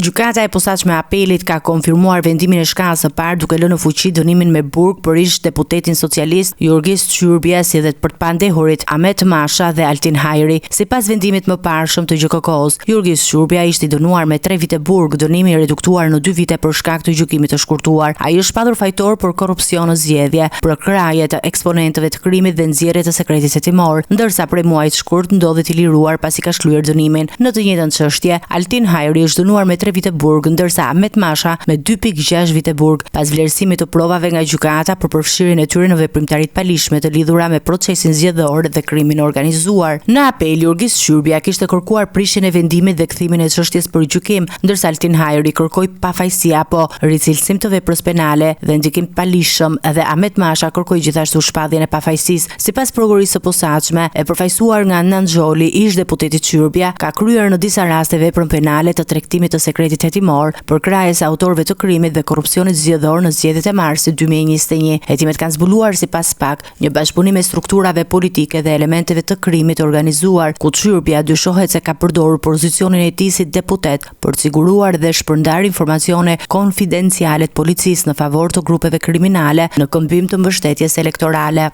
Gjykata e Posaçme e Apelit ka konfirmuar vendimin e shkallës së parë duke lënë në fuqi dënimin me burg për ish-deputetin socialist Jurgis Çyrbja si dhe për të pandehurit Ahmet Masha dhe Altin Hajri. Sipas vendimit të mëparshëm të GJKKO-së, Jurgis Çyrbja ishte i dënuar me tre vite burg, dënim i reduktuar në dy vite për shkak të gjykimit të shkurtuar. Ai është shpallur fajtor për korrupsion në zgjedhje, përkrahje të eksponentëve të krimit dhe nxjerrje të sekretit hetimor, ndërsa prej muajit shkurt ndodhet i liruar pasi ka shlyer dënimin. Në të njëjtën çështje, Altin Hajri është dënuar me tre vite burg, ndërsa Ahmet Masha me 2.6 vite burg, pas vlerësimit të provave nga gjykata për përfshirjen e tyre në veprimtari të paligjshme të lidhura me procesin zgjedhor dhe krimin e organizuar. Në apel, Jurgis Çyrbja kishte kërkuar prishjen e vendimit dhe kthimin e çështjes për gjykim, ndërsa Altin Hajri kërkoi pafajësi apo ricilësim të veprës penale dhe ndikim të paligjshëm dhe Ahmet Masha kërkoi gjithashtu shpalljen e pafajësisë. Sipas Prokurorisë së Posaçme, e përfaqësuar nga Nant Zholi, ish-deputeti Çyrbja ka kryer në disa raste veprën penale të tregtimit të sekretit hetimor, përkrahjes së autorëve të krimit dhe korrupsionit zgjedhor në zgjedhjet e marsit 2021. Hetimet kanë zbuluar, sipas SPAK, një bashkëpunim mes strukturave politike dhe elementeve të krimit të organizuar, ku Çyrbja dyshohet se ka përdorur pozicionin e tij si deputet për të siguruar dhe shpërndarë informacione konfidenciale të policisë në favor të grupeve kriminale në këmbim të mbështetjes elektorale.